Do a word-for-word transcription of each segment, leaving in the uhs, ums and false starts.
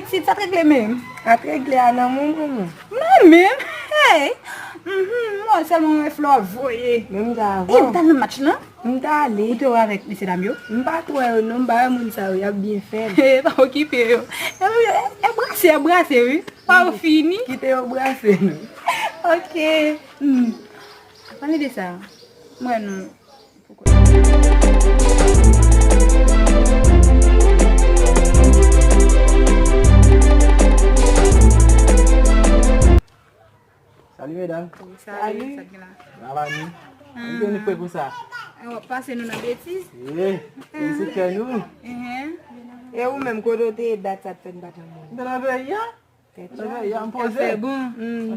Si sa t regle menm. A t regle a nan men mwen. Nan men m? Hey! Mhm, mwen sèlman mwen flò voye. Menm ta E, ou t al nan match lan? M t ale. Ou te wè avèk mesye dam yo? M pa t wè yo non, m pa wè moun sa yo, y ap byen fè l. E, pa okipe yo. E, e, e brase, e brase, wi. Pa yo fini. Kite yo brase nou. Ok. Hmm. Pale de sa. Mwen nou. Salut mesdames. Salut, sa k gen la? Lavani. Mwen gen nou fè konsa. E w ap pase nou nan betiz? E, e se kè nou. Enhen. E ou menm, kote w te ye dat sa t fè n pa t anmou? Mwen nan peyi a. Tèt chaje. Mwen nan peyi a, m poze. Afè bon.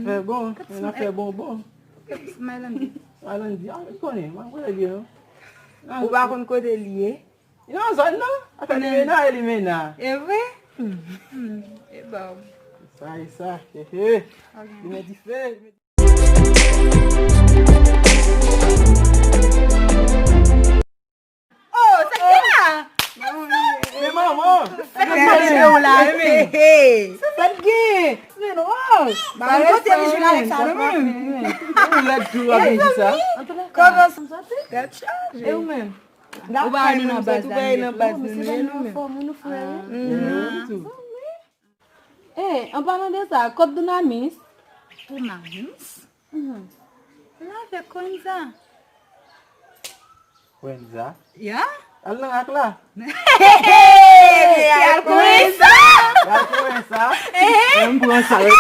Afè bon. Mwen nan fè bon, bon. Maylandi. Maylandi, a, ou konnen, mwen konnen byen, non? Ou pa konn kote li ye? Li nan zòn nan. Afè limena, e limena. E vre? Hmm. E ba w. Sa, e sa. He, he. Ok. Limen dife. Oh, sa ki la? Men manman. Sa k pase w la? Sa k gen? Men, oh. Ba, mwen kote li jwenn avèk sa, non, men. Ou lèd tou, w ap vin di sa. Kòman? Tèt chaje. E ou menm? Ou pa wè nou nan baz la, nou nan baz nou, nou ye nou menm. Anfòm, nou frè, wi. Eh, an palan de sa, kot Dunamis? Dunamis? Mhm. L avèk Kwenza. Kwenza? Ya? Al nan rak la. Hey, al Kwenza! Al Kwenza? Eh. Men m pran sa, wi.